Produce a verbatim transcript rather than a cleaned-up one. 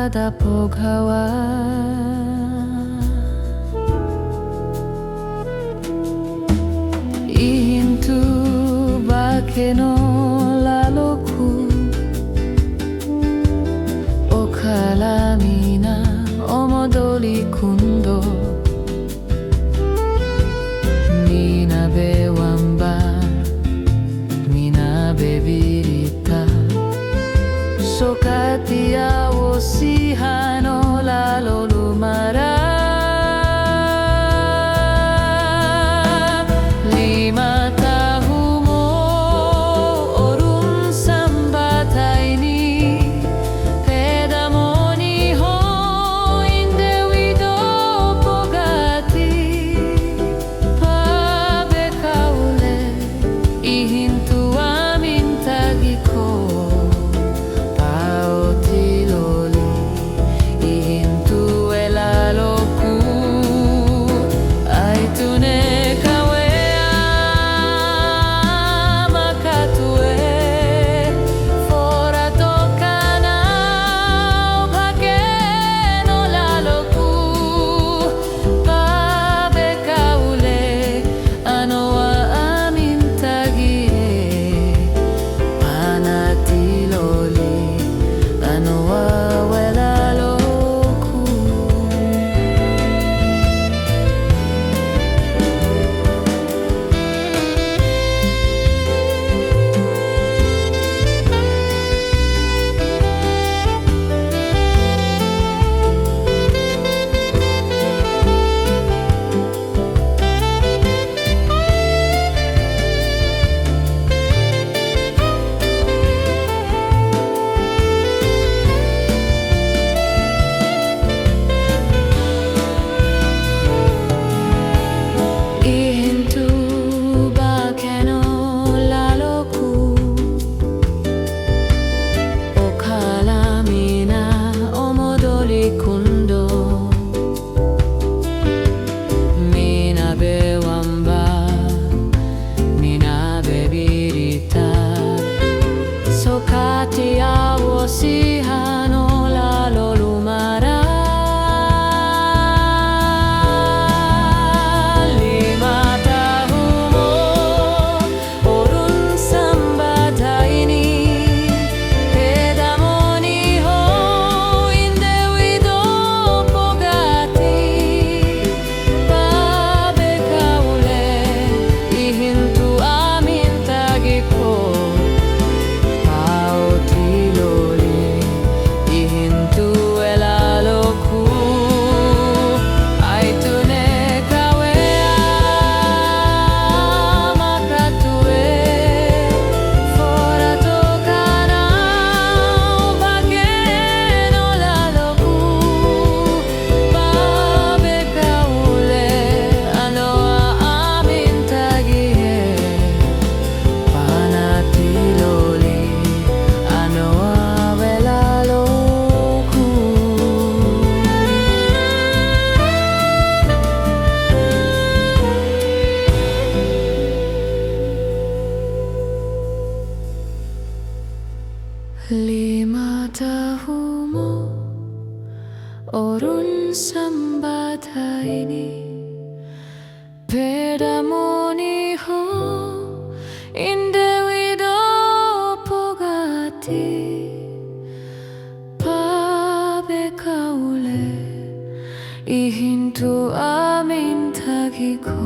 Kada poghawa, ihintu bakeno laloku, okala mina omodoli kundo. Mina bewamba, mina bebirita. Sokati awo sihano lalo lumara. Lima tahumo orun sambataini. Pedamoni ho indewido pogati. Pabekawule, ihintu amin tagi ko. Paotiloli, ihintu e laloku. Aitune kawea makatue. Fora toka na bakeno laloku. Pabekawule, anowa amin tagi e. Panatiloli, anowa we laloku. Ihintu bakeno laloku, okala mina omodoli kundo. Mina bewamba, mina bebirita. Sokati awo sihano lalo lumara. Lima tahumo orun sambataini. Pedamoni ho indewido pogati. Pabekawule, ihintu amin tagi ko. Paotiloli, ihintu e laloku. Aitune kawea makatue. Fora toka na bakeno laloku. Pabekawule, anowa amin tagi e. Panatiloli, anowa we laloku. Lima tahumo orun sambataini. Pedamoni ho indewido pogati. Pabekawule, ihintu amin tagi ko.